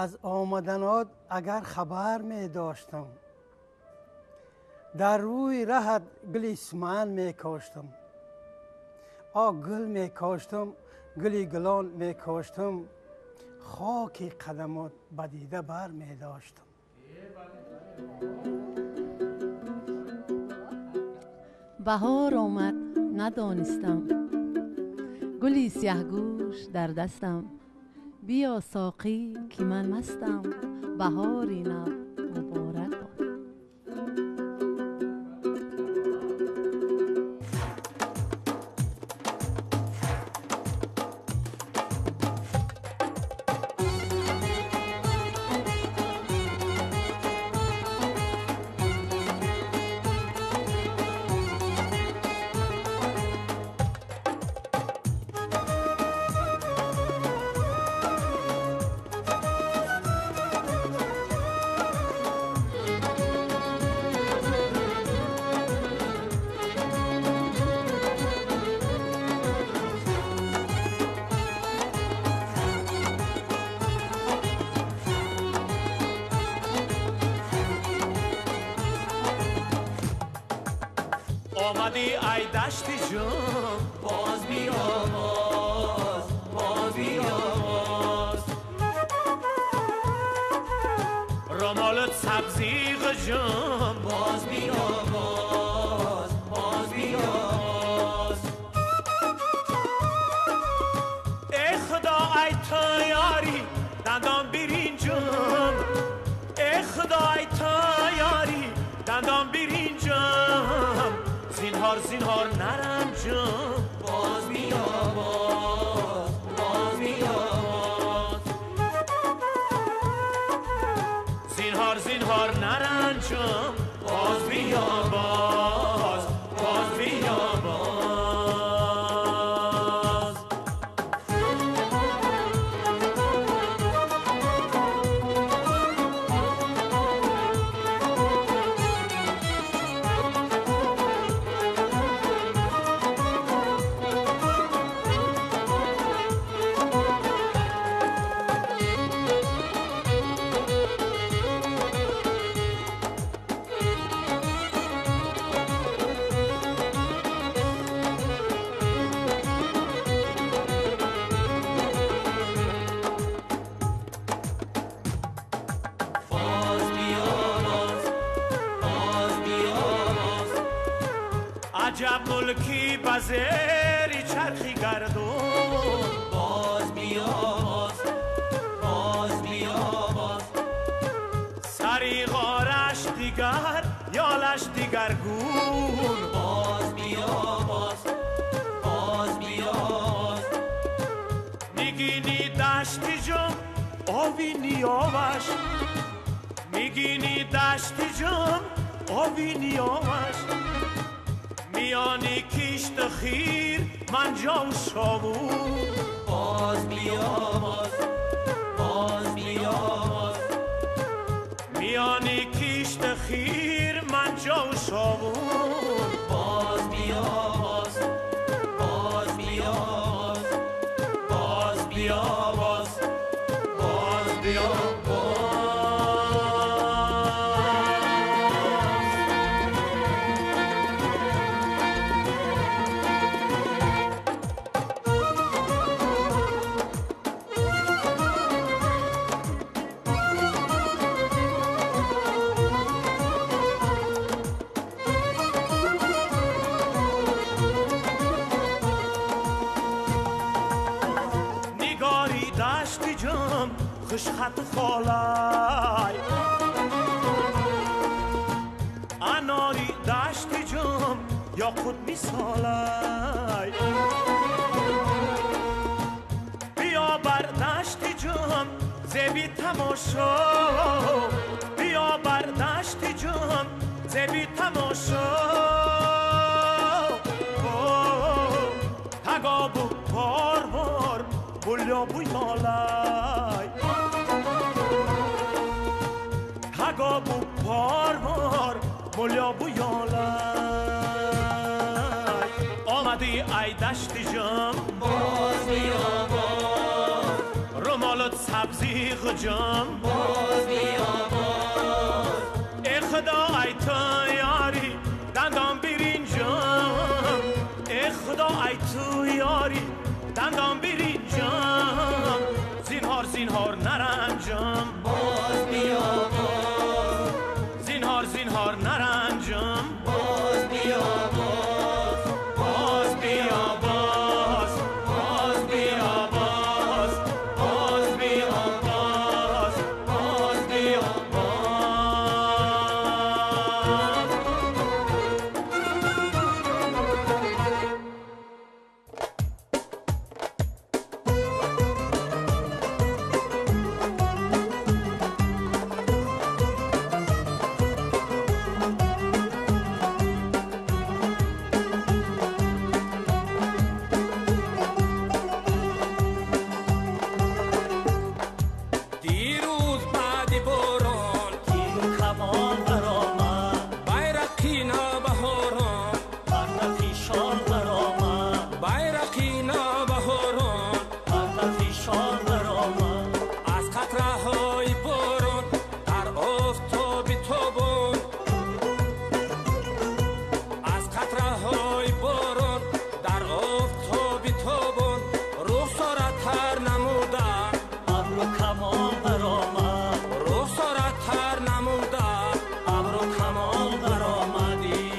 Аз омаданот агар хабар медоштам, дар рӯи раҳат гули суман мекоштам. О гул мекоштам, гули гулон мекоштам, хоки қадамот ба дида бар медоштам. Баҳор омад, надонистам, гули сиёҳгӯш дар дастам. Биё соқӣ, ки ман мастам, баҳори нав муборак бод. Омадӣ ай дашти ҷон, боз биё, боз, боз биё, боз. Ромолат сабзи ғҷон, боз биё, боз, боз биё, боз. Эй Худо, ай тайёрӣ дандон биринҷам, эй Худо, ай тайёрӣ дандон биринҷам. Зинҳор, зинҳор наранҷам, боз биё, боз, боз биё, боз. Зинҳор, зинҳор наранҷам, боз биё, боз, боз биё, боз. عجب ملکی بزری چرخی گردون، باز بیا باز، باز بیا باز. سری غارش دیگر یالش دیگر گون، باز بیا باز، باز بیا باز. میگینی دشتی جم آوی نیاوش، میگینی دشتی جم آوی نیاوش. میانی کشت خیر من جا و شاوون، باز بیا باز، باز بیا باز. میانی کشت خیر من جا و شاوون، باز بیا باز، باز بیا باز، باز بیا باز، باز بیا باز. خوشخط خالای اناری دشتی جم یاقوت میسالای. بیا بر دشتی جم زبی تماشا، بیا بر دشتی جم زبی تماشا. تگابو بار بار بولیا بویالای، تگابو بار بار بولیا بویالای. آمدی ای دشتی جم، باز بیا باز. رومالت سبزی نارنجم باز بیا باز ای خدا ای تو یاری دندان برینجم ای خدا ای تو یاری دندان برینجم زینهار زینهار نرنجم باز بیا باز زینهار زینهار نرنجم باز بیا باز باز بیا باز باز بیا باز باز بیا باز باز بیا باز. دیروز بعد باران تیر و کمان برآمد بیرقی نوبهاران بر نفیشان برآمد بیرقی نوبهاران بر نفیشان برآمد از قطره های باران در آفتاب تابان از قطره های باران در آفتاب تابان رخساره تر نموده ابر و کمان برآمد رخساره تر نموده ابر و کمان برآمدی.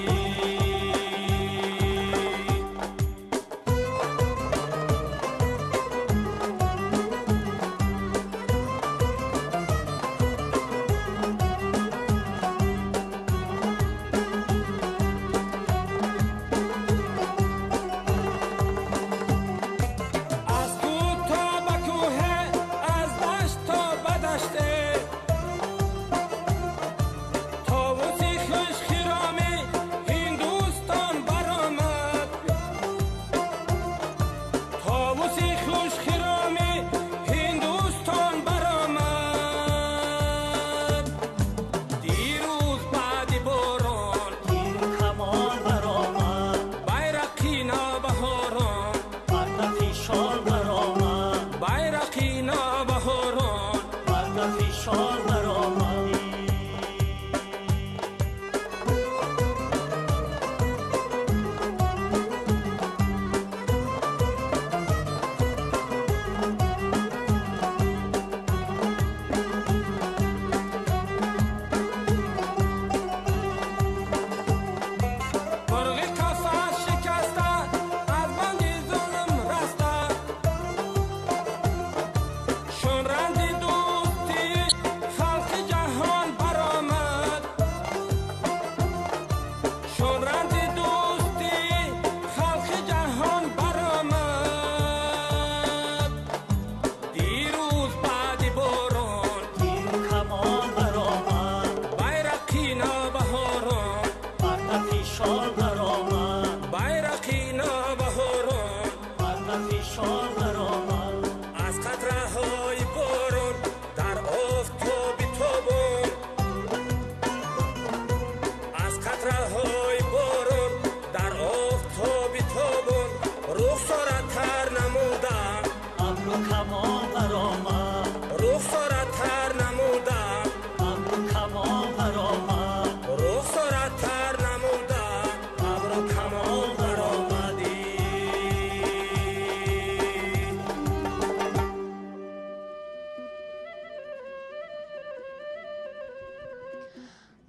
از کوه تا به کوه از دشت تا به دشت طاووسی خوش خرامی هندوستان برآمد طاووسی خوش خرامی هندوستان برآمد دیروز بعد باران تیر و کمان برآمد بیرقی نوبهاران بر نفیشان برآمد بیرقی نوبهاران بر نفیشان برآمد. مرغ قفس شکسته از بند ظلم رسته چون رند دوستی خلق جهان برآمد چون رند دوستی خلق جهان برآمد دیروز بعد باران تیر و کمان برآمد بیرقی نوبهاران بر نفیشان برآمد بیرقی نوبهاران بر نفیشان برآمد از قطره های باران در آفتاب تابان از قطره های باران در آفتاب تابان رخساره تر نموده ابر و کمان برآمد رخساره تر نموده ابر و کمان برآمد رخساره تر نموده ابر و کمان برآمدی.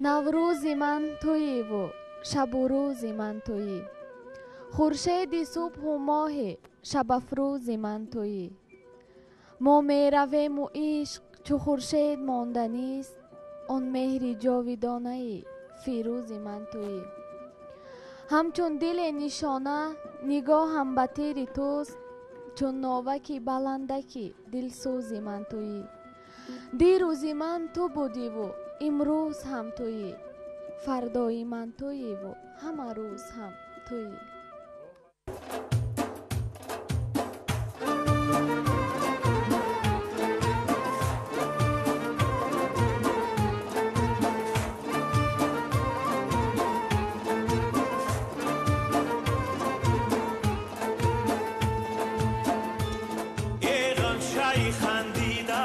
Наврӯзи ман туиву шабу рӯзи ман туӣ хуршеди субҳу моҳи шабафрӯзи ман туӣ мо меравему ишқ чу хуршед монданист он меҳри ҷовидонаи фирӯзи ман туӣ ҳамчун диле нишона нигоҳам ба тири туст чун новаки баландаки дилсӯзи ман туӣ дирӯзи ман ту будиву имрӯз ҳам туӣ фардои ман туиву ҳама рӯз ҳам туӣ. ای غنچه خندیده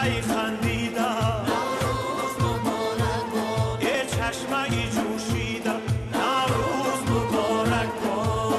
غنچه خندیده نوروز مبارک باد ای چشمه جوشیده نوروز مبارک باد.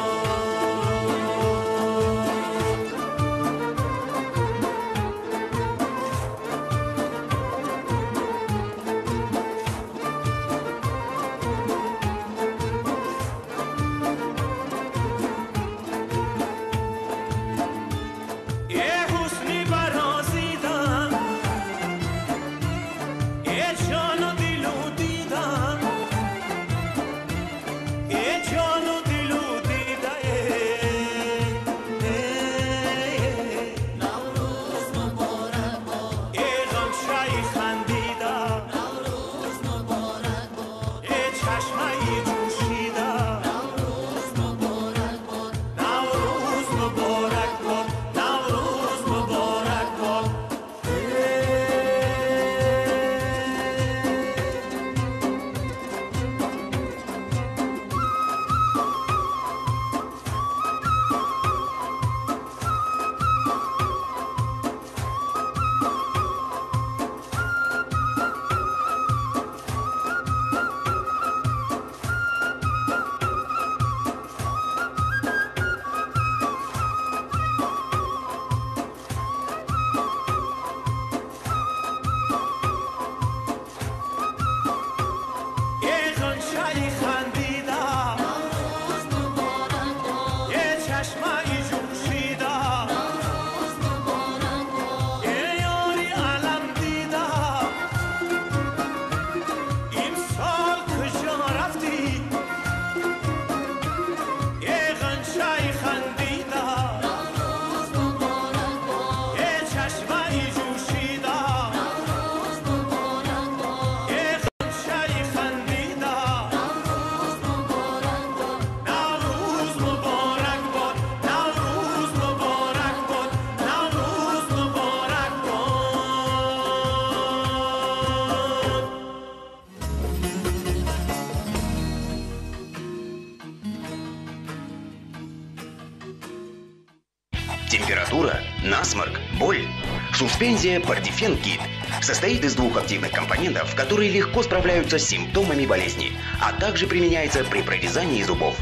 Температура, насморк, боль. Суспензия Пардифен Кит состоит из двух активных компонентов, которые легко справляются с симптомами болезни, а также применяется при прорезании зубов.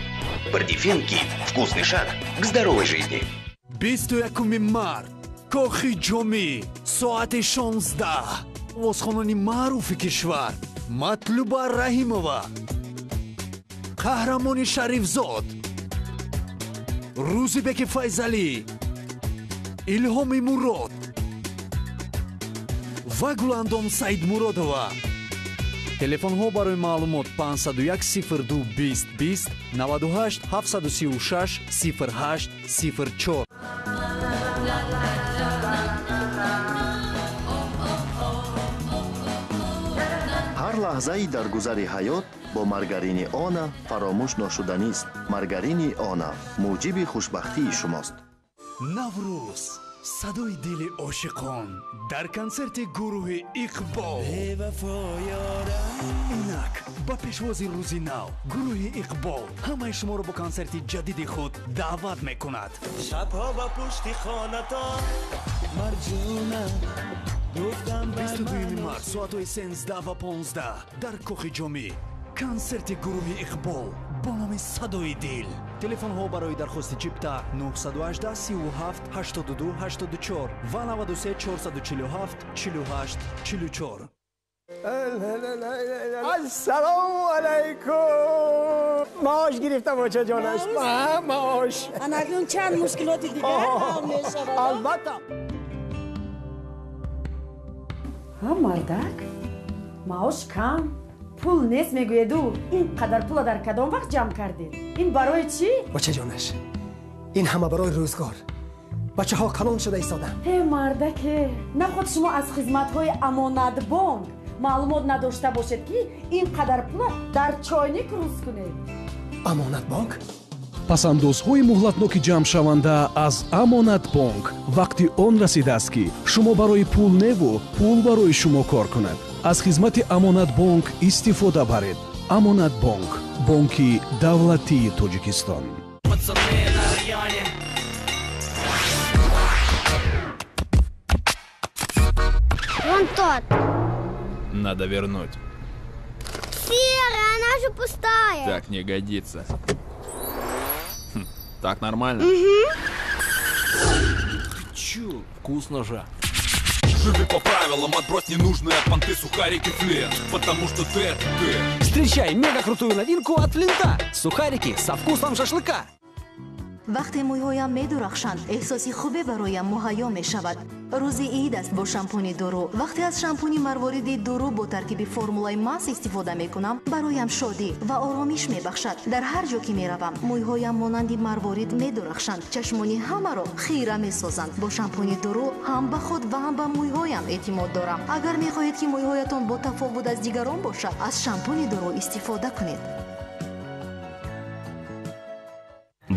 Пардифен Кит – вкусный шаг к здоровой жизни. 21 март, Кохи Ҷомӣ, соати 16. Овозхонони маъруфи кишвар Матлуба Раҳимова, Қаҳрамони Шарифзод, Рӯзибеки Файзалӣ, Илҳоми Мурод ва Гуландом Саидмуродова. Телефонҳо барои маълумот 501 02 20 20 98 736 08 04. Ҳар лаҳзаи дар гузари ҳаёт бо маргарини Она фаромӯш ношуданист. Маргарини Она муҷиби хушбахтии шумост. Наврӯз, садои дили ошиқон дар консерти гурӯҳи Иқбол. Инак ба пешвози рӯзи нав гурӯҳи Иқбол ҳамаи шуморо бо консерти ҷадиди худ даъват мекунад. Шабҳо ба пушти хонатон марҷуна гуфтам. 22 март соатҳои 13:15 дар Кохи Ҷомӣ консерти гурӯҳи Иқбол бо номи Садои дил. Телефонҳо барои дархости чипта 918 37 82 84 ва 93 447 48 44. Ассалому алайкум. Маош гирифта боча ҷонаш. Маош. Анакнун чанд мушкилоти дигар ҳал мешавад. Албатта. Ҳа, мардак, маош кам, пул нест мегӯеду. Ин қадар пула дар кадом вақт ҷамъ кардед? Ин барои чӣ? Бача ҷонаш, ин ҳама барои рӯзгор. Бачаҳо калон шуда истоданд. Э мардаке, наход шумо аз хизматҳои Амонатбонк маълумот надошта бошед, ки ин қадар пула дар чойник рӯз кунед. Амонатбонк? Пасандозҳои муҳлатноки ҷамъшаванда аз Амонатбонк. Вақти он расидааст, ки шумо барои пул неву пул барои шумо кор кунад. Аз хизмати Амонатбонк истифода баред. Амонатбонк, бонки давлатии Тоҷикистон. Вон тот. Надо вернуть. Серая, она же пустая. Так не годится. Хм, так нормально? Угу. Ты чё? Вкусно же. Живи по правилам, отбрось ненужные понты, сухарики, флинт. Потому что ты это ты. Встречай мега-крутую новинку от Флинта. Сухарики со вкусом шашлыка. Вақте мӯйҳоям медурахшанд, эҳсоси хубе бароям муҳайё мешавад. Рӯзи ид аст бо шампуни дуру. Вақте аз шампуни марвориди дуру бо таркиби формулаи мас истифода мекунам, бароям шодӣ ва оромиш мебахшад. Дар ҳар ҷо ки меравам, мӯйҳоям монанди марворид медурахшанд, чашмони ҳамаро хира месозанд. Бо шампуни дуру ҳам ба худ ва ҳам ба мӯйҳоям эътимод дорам. Агар мехоҳед, ки мӯйҳоятон бо тафовут аз дигарон бошад, аз шампуни дуру истифода кунед.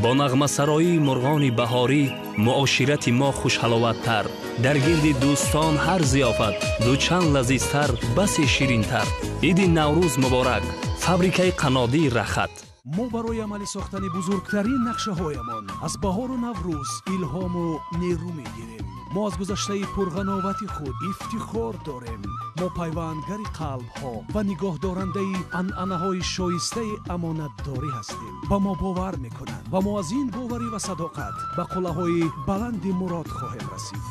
Бо нағмасароии мурғони баҳорӣ муоширати мо хушҳаловаттар. Дар гирди дӯстон ҳар зиёфат дучанд лазизтар, басе ширинтар. Иди Наврӯз муборак! Фабрикаи қаннодии Рахат. Мо барои амалӣ сохтани бузургтарин нақшаҳоямон аз баҳору Наврӯз илҳому нерӯ мегирем. Мо аз гузаштаи пурғановати худ ифтихор дорем. Мо пайвандгари қалбҳо ва нигоҳдорандаи анъанаҳои шоистаи амонатдорӣ ҳастем. Ба мо бовар мекунанд ва мо аз ин боварӣ ва садоқат ба қуллаҳои баланди мурод хоҳем расид.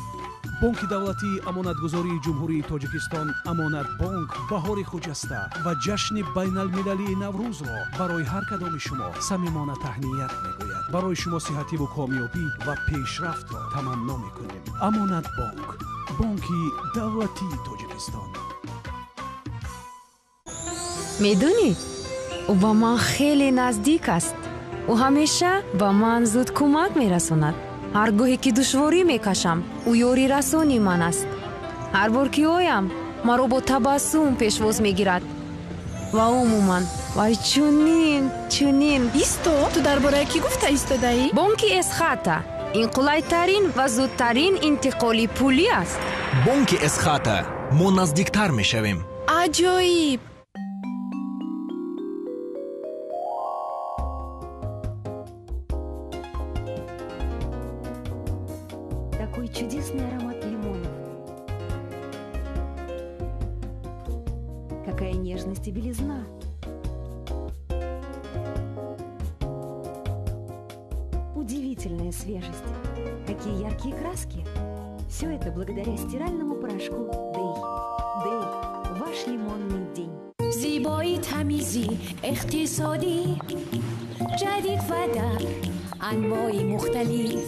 Бонки давлатии амонатгузории Ҷумҳурии Тоҷикистон Амонатбонк баҳори хуҷаста ва ҷашни байналмилалии Наврӯзро барои ҳар кадоми шумо самимона таҳният мегӯяд. Барои шумо сиҳативу комёбӣ ва пешрафтро таманно мекунем. Амонатбонк, бонки давлатии Тоҷикистон. Медонӣ, ӯ ба ман хеле наздик аст. Ӯ ҳамеша ба ман зуд кӯмак мерасонад. Ҳар гоҳе ки душворӣ мекашам, ӯ ёрирасони ман аст. Ҳар бор ки оям, маро бо табассум пешвоз мегирад. Ва умуман, вай чунин, чунин. Исто, ту дар бораи кӣ гуфта истодаӣ? Бонки Эсхата. Ин қулайтарин ва зудтарин интиқоли пулӣ аст. Бонки Эсхата. Мо наздиктар мешавем. Аҷоиб! Такой чудесный аромат лимонов. Какая нежность и белизна. Удивительная свежесть. Какие яркие краски. Все это благодаря стиральному порошку Дей. Дей. Ваш лимонный день. Зебои тамизи иқтисодӣ, ҷадид ва дар анвои мухталиф.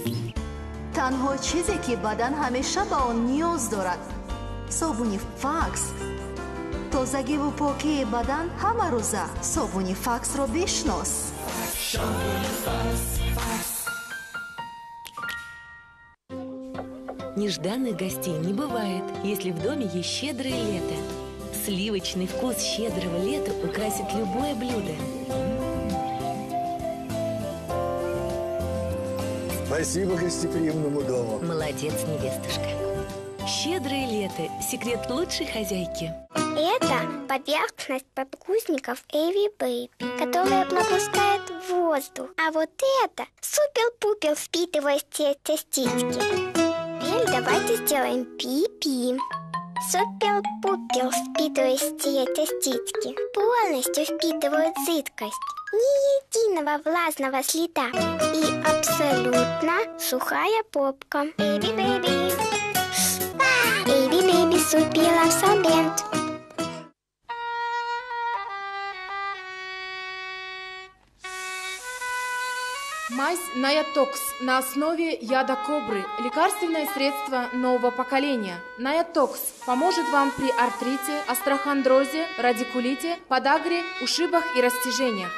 Танҳо чизе, ки бадан ҳамеша ба он ниёз дорад, собуни Факс. Тозагиву покии бадан ҳама рӯза. Собуни Факсро бишнос. Нежданных гостей не бывает, если в доме есть щедрое лето. Сливочный вкус щедрого лета украсит любое блюдо. Спасибо гостеприимному дому. Молодец, невестушка. Щедрое лето – секрет лучшей хозяйки. Это поверхность подгузников Эви Бэйби, которая пропускает воздух. А вот это супер-пупер впитывает все частички. Теперь давайте сделаем пи-пи. Супер-пупер впитывает все частички. Полностью впитывают жидкость. Ни единого влажного следа. И абсолютно сухая попка. Эви Бэйби. Эви Бэйби суперабсорбент. Мазь Наятокс на основе яда кобры. Лекарственное средство нового поколения. Наятокс поможет вам при артрите, остеохондрозе, радикулите, подагре, ушибах и растяжениях.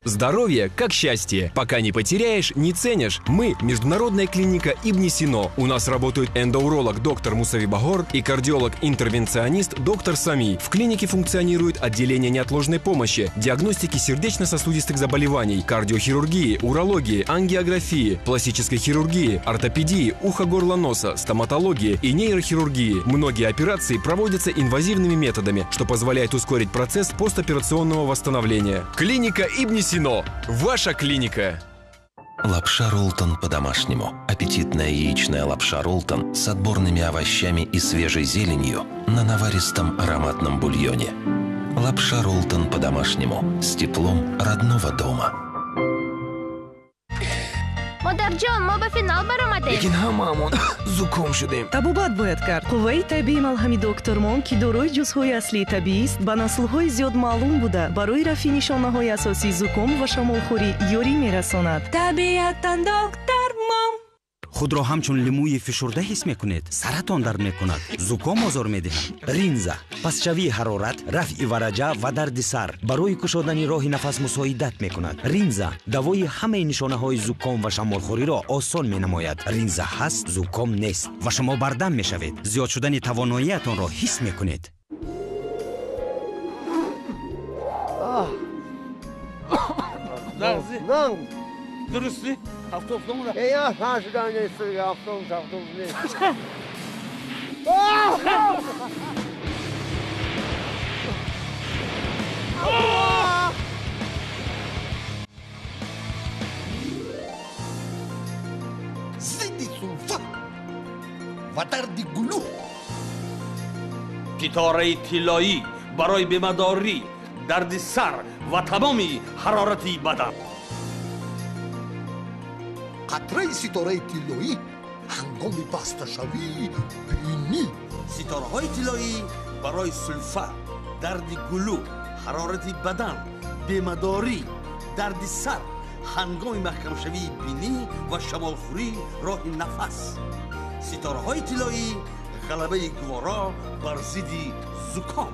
Здоровье как счастье. Пока не потеряешь, не ценишь. Мы – Международная клиника Ибн Сино. У нас работают эндоуролог доктор Мусави Багор и кардиолог-интервенционист доктор Сами. В клинике функционирует отделение неотложной помощи, диагностики сердечно-сосудистых заболеваний, кардиохирургии, урологии, ангиографии, пластической хирургии, ортопедии, ухо-горло-носа, стоматологии и нейрохирургии. Многие операции проводятся инвазивными методами, что позволяет ускорить процесс постоперационного восстановления. Клиника Ибн Сино. Ваша клиника. Лапша Ролтон по-домашнему. Аппетитная яичная лапша Ролтон с отборными овощами и свежей зеленью на наваристом ароматном бульоне. Лапша Ролтон по-домашнему. С теплом родного дома. Модарҷон, мо ба финал баромадем. Лекин ҳамаамон зуком шудем. Табобат бояд кард. Қувваи табиии малҳами Доктормон, ки дорои ҷузъҳои аслии табиист, ба наслҳои зиёд маълум буда, барои рафъи нишонаҳои асосии зуком ва шамолхӯрӣ ёрӣ мерасонад. Табиатан Доктормон. Худро ҳамчун лимӯи фишурда ҳис мекунед, саратон дард мекунад, зуком озор медиҳад. Ринза пастшавии ҳарорат, рафъи вараҷа ва дарди сар барои кушодани роҳи нафас мусоидат мекунад. Ринза давои ҳамаи нишонаҳои зуком ва шамолхӯриро осон менамояд. Ринза ҳаст, зуком нест ва шумо бардам мешавед. Зиёд шудани тавоноиятонро ҳис мекунед. Дурустӣ? Автобус номера? Я автобус, автобус нест. Зидди сулфа ва дарди гулӯ. Ситораи тиллоӣ барои бемадорӣ, дарди сар ва тамоми ҳарорати бадан. Қатраи ситораи тиллоӣ ҳангоми басташавии бинӣ. Ситораҳои тиллоӣ барои сулфа, дарди гулӯ, ҳарорати бадан, бемадорӣ, дарди сар, ҳангоми маҳкамшавии бинӣ ва шамолхӯрии роҳи нафас. Ситораҳои тиллоӣ ғалабаи гуворо бар зидди зуком.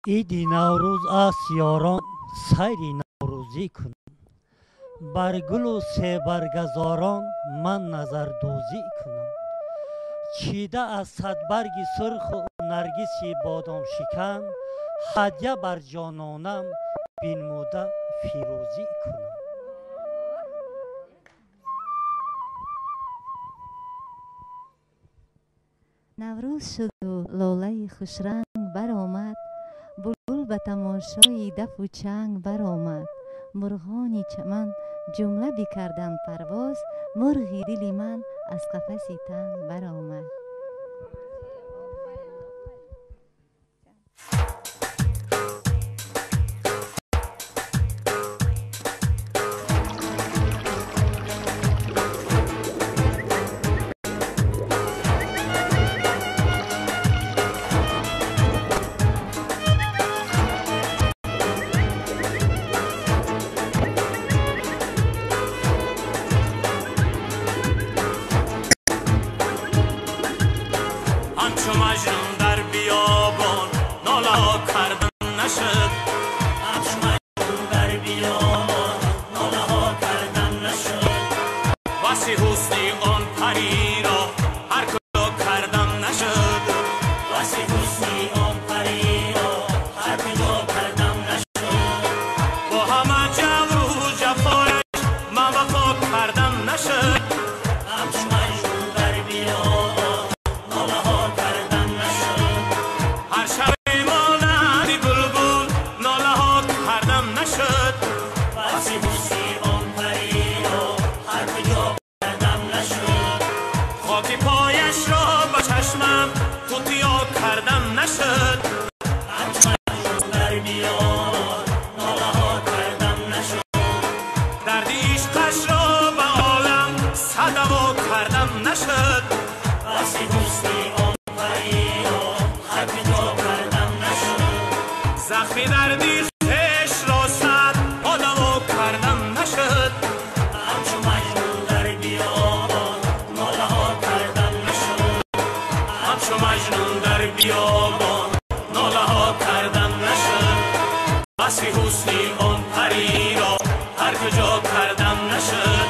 Иди Наврӯз аст, ёрон, сайри наврӯзӣ кунам. Бар гулу себаргазорон ман назардӯзӣ кунам. Чида аз садбарги сурху наргиси бодомшикан, ҳадя бар ҷононам бинмуда фирӯзӣ кунам. Наврӯз шуду лолаи хушранг баромад, булбул ба тамошои дафу чанг баромад. Мурғони чаман ҷумла бикарданд парвоз, мурғи дили ман аз қафаси танг баромад. Ҳамчу Маҷнун дар биёбон нола кардан нашуд. Ҳамчу Маҷнун дар биёбон нолаҳо кардан нашуд. Васи ҳусни он париро ҳар куҷо кардам нашуд. Васи ҳусни он париро ҳар куҷо кардам нашуд. Бо ҳама ҷавру ҷафояш ман вафо кардам нашуд. Ҳамчу Маҷнун дар биёбон нолаҳо кардан нашуд. Ҳар шабе монанди булбул нолаҳо кардам нашуд. Васи ҳусни он париро ҳар куҷо кардам нашуд. Хоки пояшро ба чашмам тутиё кардам нашуд. Ҳамчу Маҷнун дар биёбон нолаҳо кардам нашуд. Дарди ишқашро ба олам садаво кардам нашуд. Васи ҳусни он париро ҳар куҷо кардам нашуд. Захми дарди хешро сад одаво кардам нашуд. Ҳамчу Маҷнун дар биёбон нолаҳо кардам нашуд. Ҳамчу Маҷнун дар биёбон нолаҳо кардам нашуд. Васи ҳусни он париро ҳар куҷо кардам нашуд.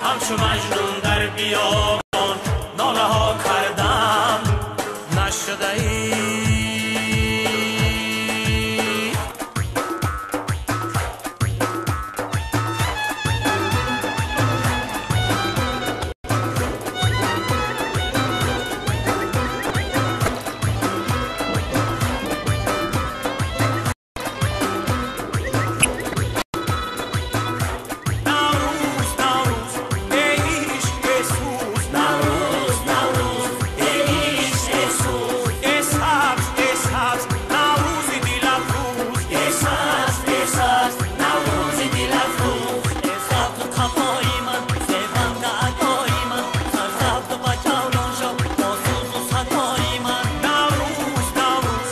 Ҳамчу Маҷнун дар биёбон нолаҳо кардам нашудаи. Наврӯз, Наврӯз, эй ишқ бесӯз. Наврӯз, Наврӯз, эй ишқ бесӯз. Эй сабз, эй сабз, Наврӯзи дилафрӯз. Эй сабз, эй сабз, Наврӯзи дилафрӯз. Эй сабзу қафои ман, зебанда адои ман, сарсабзу ба ҷавлон шав, бо сӯзу садои ман. Наврӯз, Наврӯз,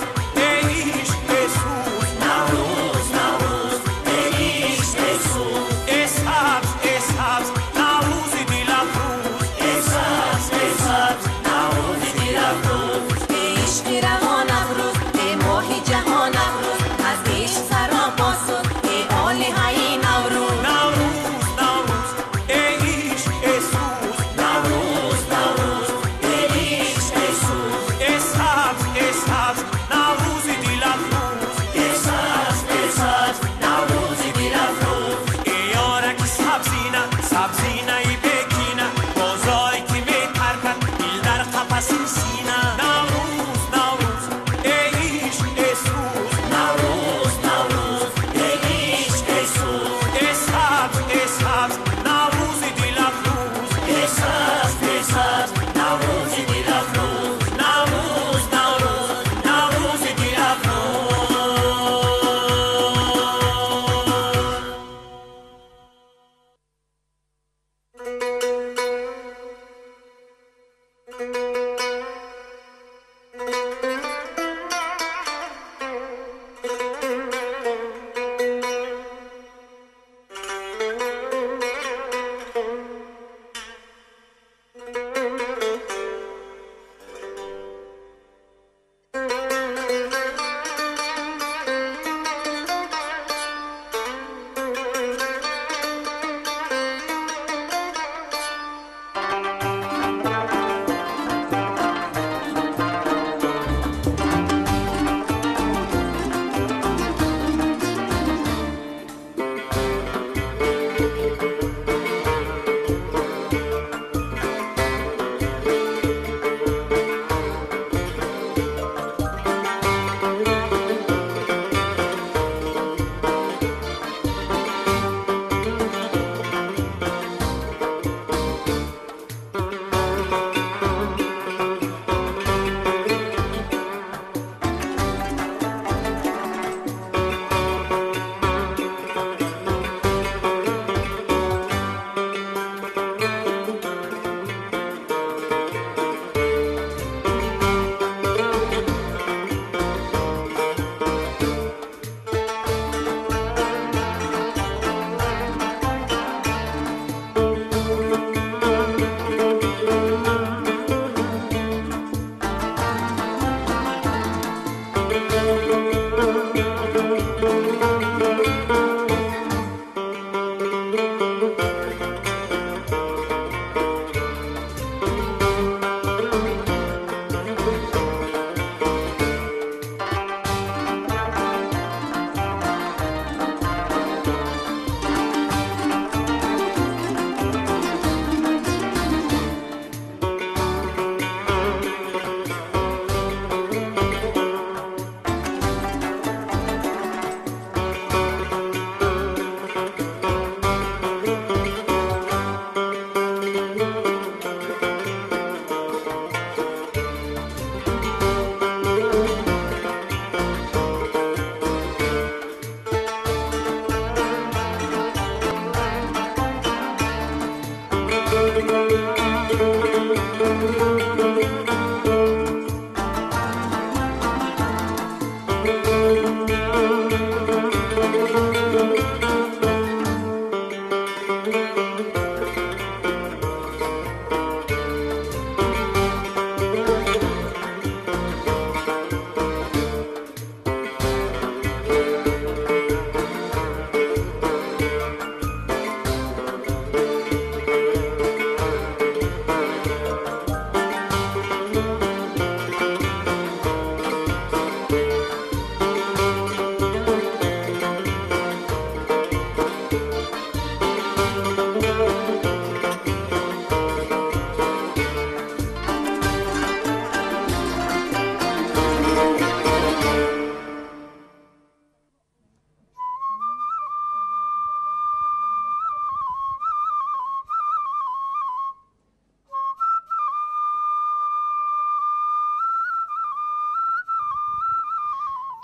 эй ишқ бесӯз. Наврӯз, Наврӯз, эй ишқ бесӯз. Эй сабз, эй сабз, Наврӯзи дилафрӯз. Эй сабз, эй сабз, Наврӯзи дилафрӯз. Эй ишқи равон афрӯз, эй моҳи ҷаҳон афрӯз, аз ишқ саропо суд, эй олиҳаи Наврӯз. Наврӯз, Наврӯз, эй ишқ бесӯз. Наврӯз, Наврӯз, эй ишқ бесӯз. Эй сабз, эй сабз, Наврӯзи дилафрӯз. Эй сабз, эй сабз, Наврӯзи дилафрӯз. Эй ёраки сабзина, сабзинаи бекина, бозое ки метаркад дил дар қафаси сина. Наврӯз, Наврӯз, эй ишқ бесӯз. Наврӯз, Наврӯз, эй ишқ бесӯз. Эй сабз, эй сабз, Наврӯзи дилафрӯз. Эй сабз, эй сабз, Наврӯзи дилафрӯз. Наврӯз, Наврӯз, Наврӯзи дилафрӯз.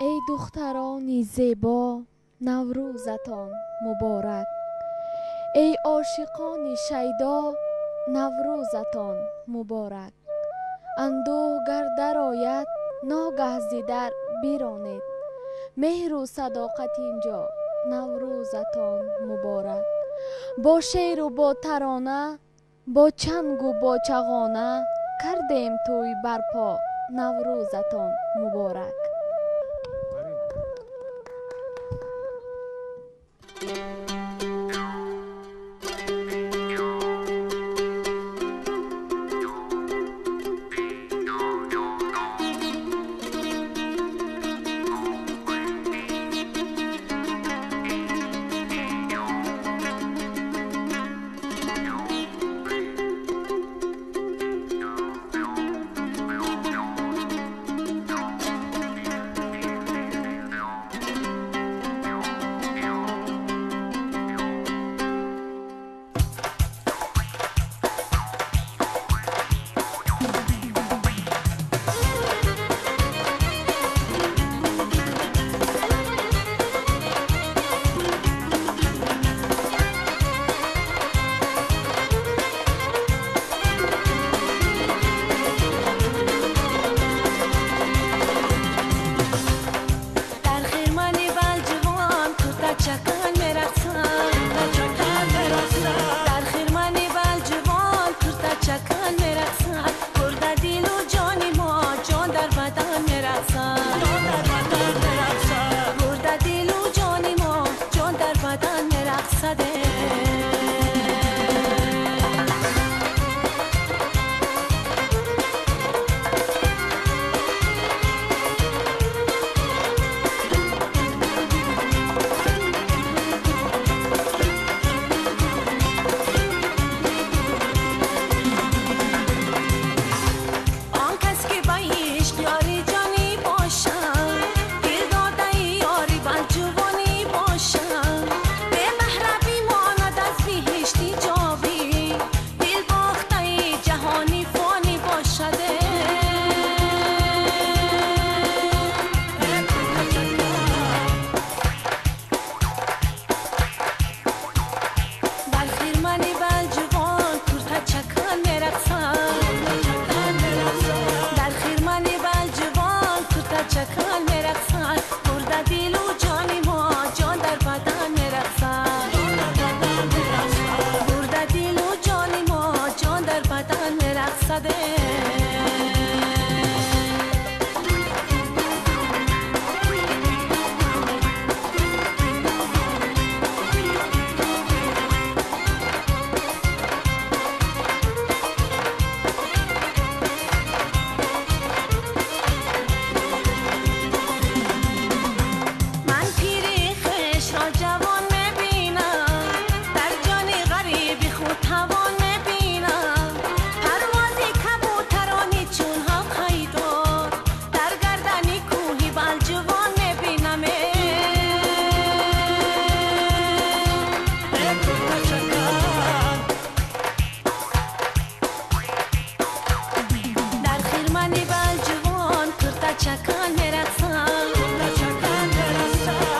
Эй духтарони зебо, Наврӯзатон муборак. Эй ошиқони шайдо, Наврӯзатон муборак. Андӯҳ гар дарояд, ногаҳ зи дар биронед. Меҳру садоқат инҷо, Наврӯзатон муборак. Бо шеъру бо тарона, бо чангу бо чағона, кардем тӯй барпо, Наврӯзатон муборак.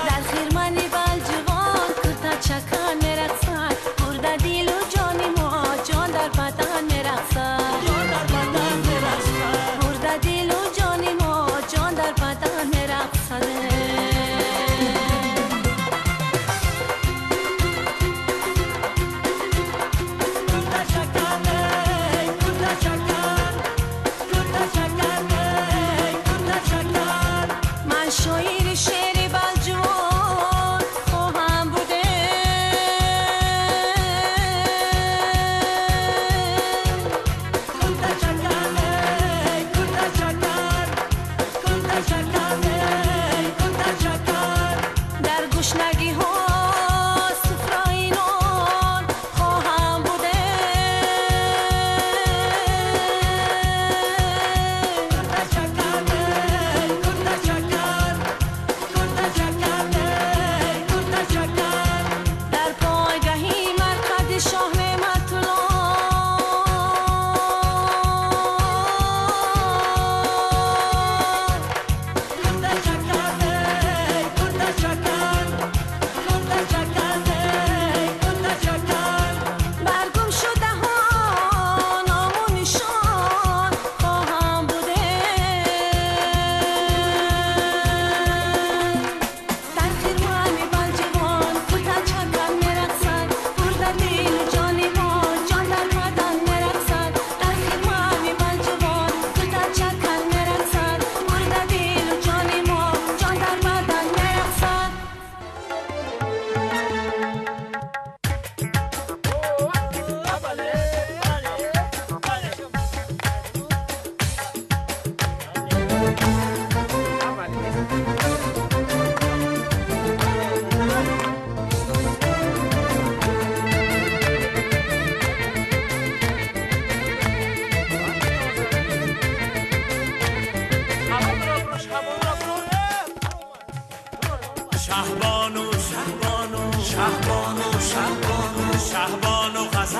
Дар хирмани балҷувон курта чакан мерақсад, бурда дилу ҷони мо.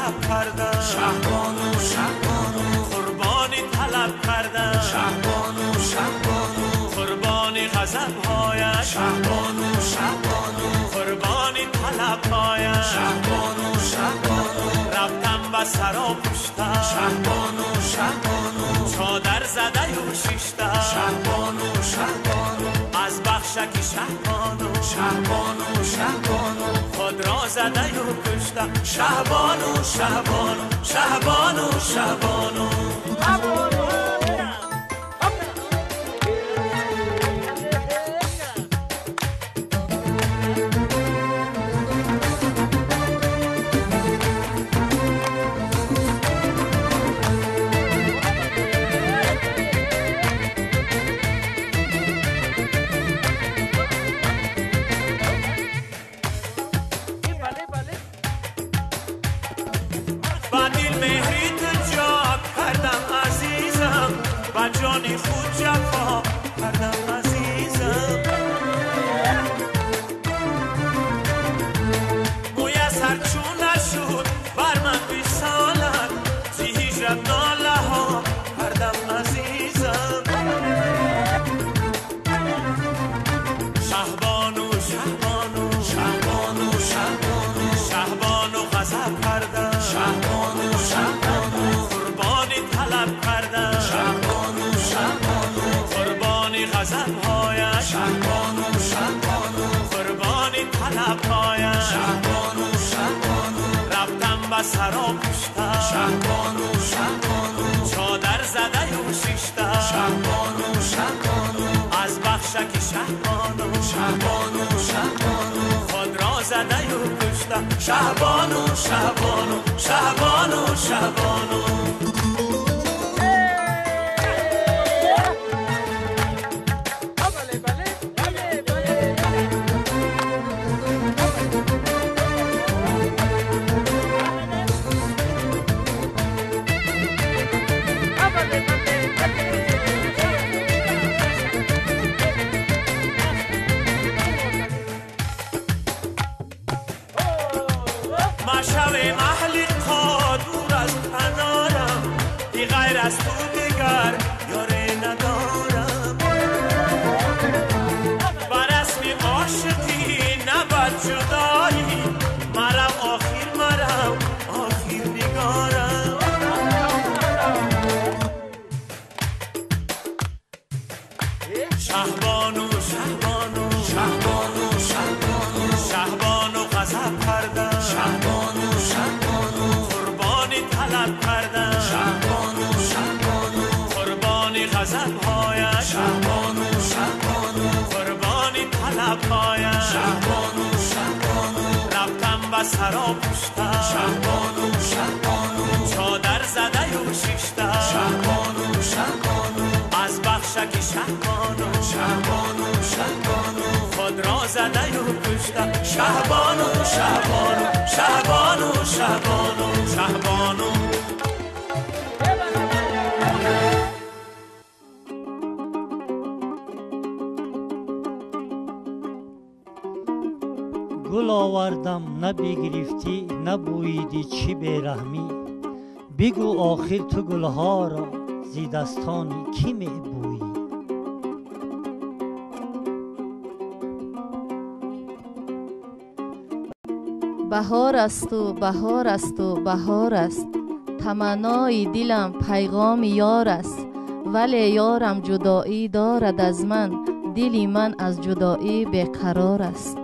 غضب کردم. شهبانو شهبانو قربانی طلب کردم. شهبانو شهبانو قربانی غضب هایش. شهبانو شهبانو قربانی طلب هایش. شهبانو شهبانو رفتم به سرا پشتم. شهبانو شهبانو چادر زده و شیشته. شهبانو شهبانو از بخشک شهبانو. شهبانو شهبانو خود را زده و کشته. شهبانو شهبانو شهبانو شهبانو. سرا پشته. شهبانو شهبانو چادر زده و شیشته. شهبانو شهبانو از بخشک شهبانو. شهبانو شهبانو خود را زده و کشته. شهبانو شهبانو شهبانو شهبانو. از تو دیگر یاره ندارم. بر رسم عاشقی نبود جدایی. مرم آخر مرم آخر نگارم. شهبانو شهبانو شهبانو شهبانو شهبانو غضب کردم. شهبانو شهبانو قربانی طلب کردم. شهبانو شهبانو قربانی غضب هایش. شهبانو شهبانو قربانی طلب هایش. شهبانو شهبانو رفتم به سرا پشته. شهبانو شهبانو چادر زده و شیشته. شهبانو شهبانو از بخشک شهبانو. شهبانو شهبانو خود را زده و کشته. شهبانو شهبانو شهبانو شهبانو شهبانو. Гул овардам набигирифтӣ, набӯидӣ чӣ бераҳмӣ. Бигӯ охир ту гулҳоро зи дастони кӣ мебӯӣ? Баҳор асту баҳор асту баҳор аст. Таманнои дилам пайғоми ёр аст. Вале ёрам ҷудоӣ дорад аз ман. Дили ман аз ҷудоӣ беқарор аст.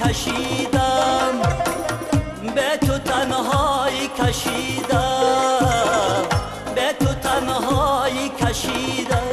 кашидам, ба ту танҳоӣ кашидам, ба ту танҳоӣ кашидам.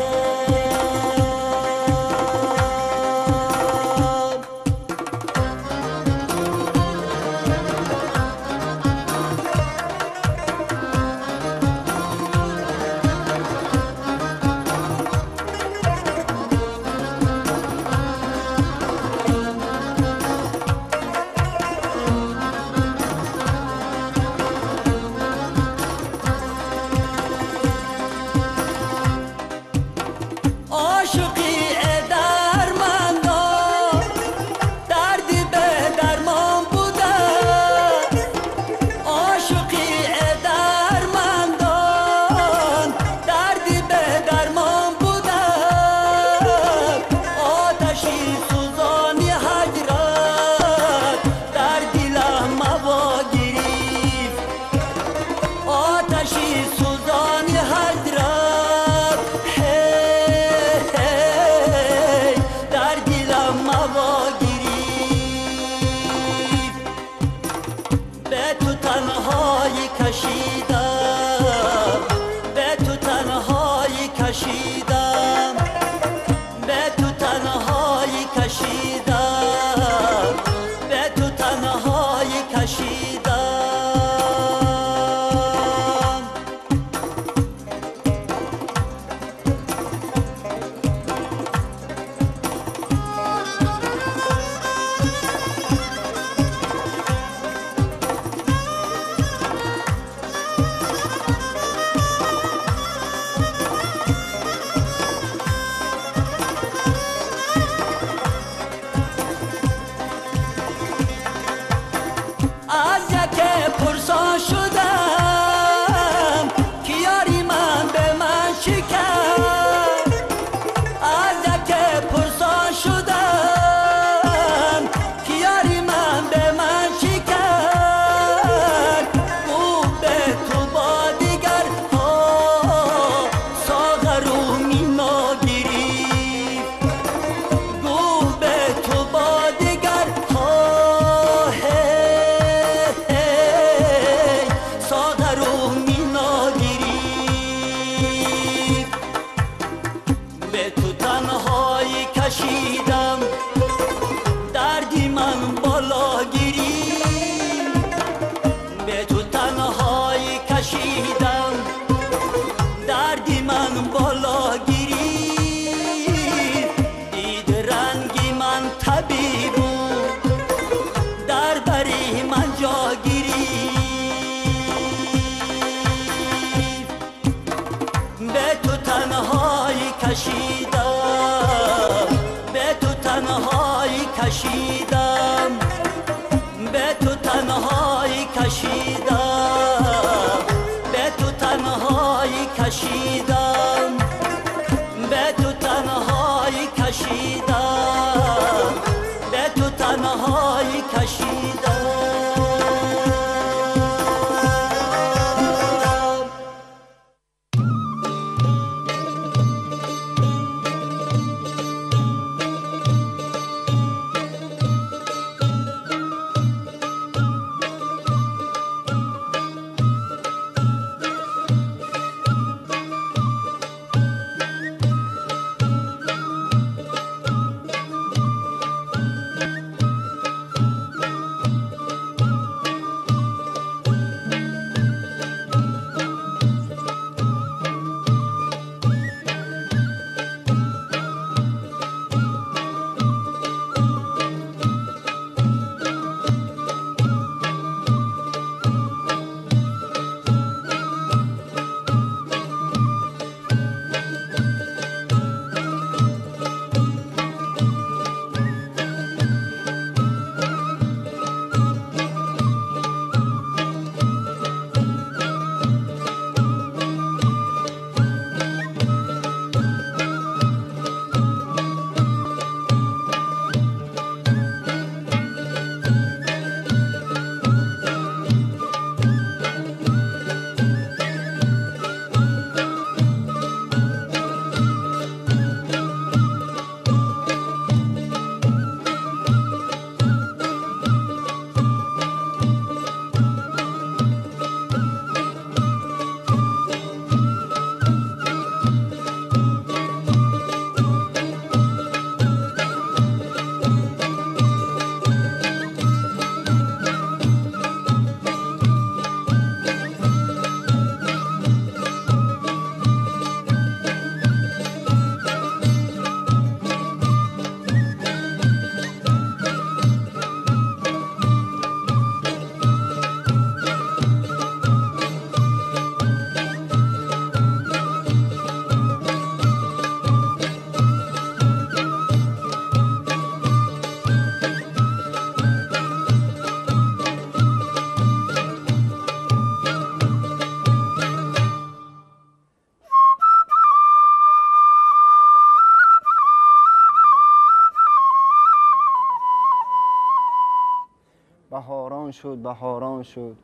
Баҳорон шуд, баҳорон шуд,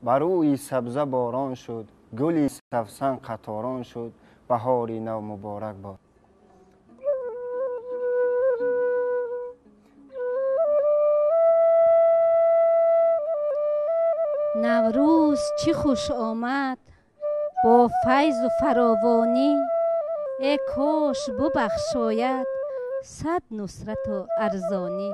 ба рӯи сабза борон шуд, гули савсан қаторон шуд, баҳори нав муборак бод. Наврӯз чӣ хуш омад бо файзу фаровонӣ, э кош бубахшояд сад нусрату арзонӣ.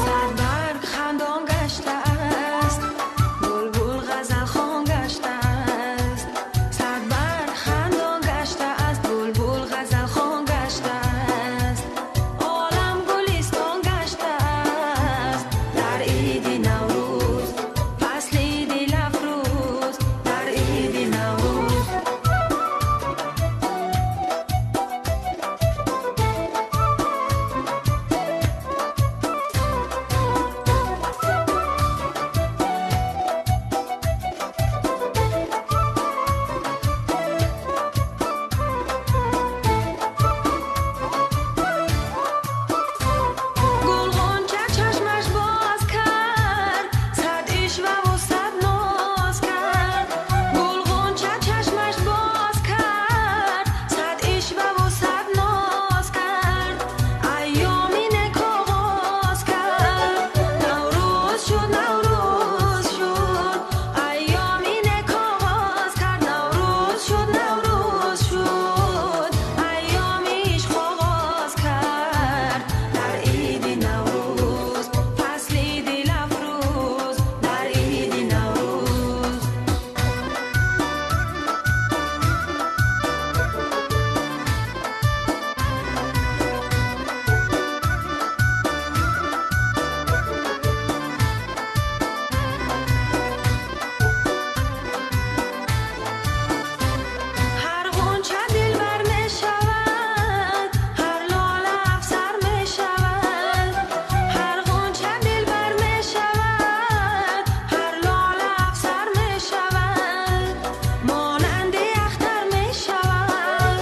Садбарг хандон гаштааст, булбул ғазалхон гаштааст. Садбарг хандон гаштааст, булбул ғазалхон гаштааст. Олам гулистон гаштааст дар иди Наврӯз, фасли дилафрӯз дар иди Наврӯз. Гулғунча чашмаш боз кард, сад ишваву сад ноз кард. Гулғунча чашмаш боз кард, сад ишваву сад ноз кард. Айёми нек оғоз кард. Наврӯз шуд, Наврӯз шуд, айёми нек оғоз кард. Наврӯз шуд, Наврӯз шуд, айёми ишқ оғоз кард. Дар иди Наврӯз, фасли дилафрӯз, дар иди Наврӯз. Ҳар ғунча дилбар мешавад, ҳар лола афсар мешавад. Ҳар ғунча дилбар мешавад, ҳар лола афсар мешавад. Монанди ахтар мешавад.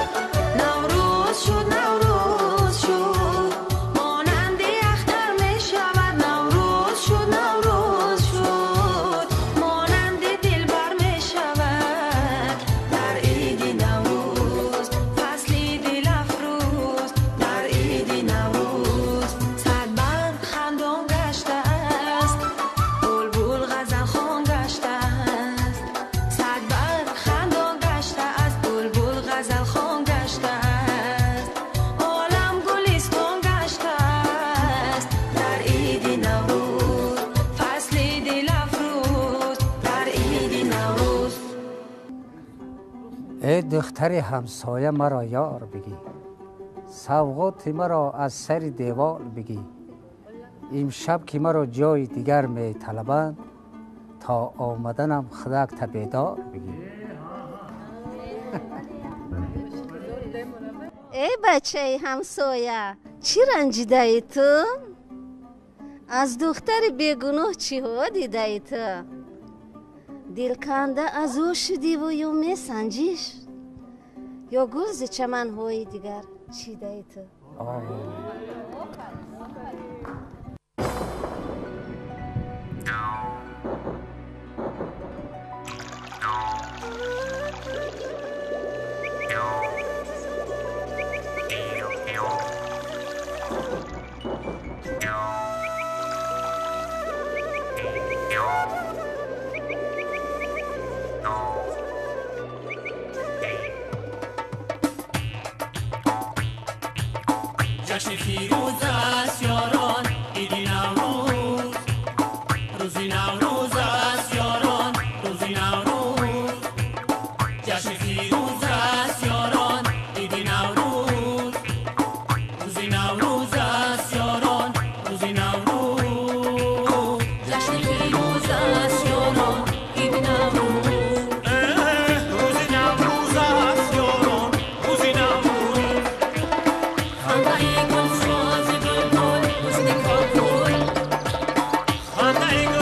Наврӯз шуд, Наврӯз шуд, монанди ахтар мешавад. Наврӯз шуд, Наврӯз шуд, монанди дилбар мешавад. Дар иди Наврӯз, фасли дилафрӯз, дар иди Наврӯз. Садбарг хандон гаштааст, булбул ғазалхон гаштааст. Садбарг хандон гаштааст, булбул ғазалхон гаштааст. Олам гулистон гаштааст дар иди Наврӯз, фасли дилафрӯз, дар иди Наврӯз. Эй духтари ҳамсоя, маро ёр бигӣ, савғоти маро аз сари девор бигӣ. Имшаб ки маро ҷои дигар металабанд, то омаданам худакта бедор бигӣ. Эй бачаи ҳамсоя, чӣ ранҷидаи ту? Аз духтари бегуноҳ чиҳо дидаи ту? Дилканда аз ӯ шудиву ё месанҷиш, ё гул зи чаманҳои дигар чидаи ту? Ҷашни фирӯз аст, ёрон, иди Наврӯз. Рӯзи Наврӯз аст, ёрон, рӯзи Наврӯз. Ҷашни фирӯз аст, ёрон, иди Наврӯз. Рӯзи Наврӯз аст, ёрон, рӯзи Наврӯз. Ҷашни фирӯз аст, ёрон. Ай.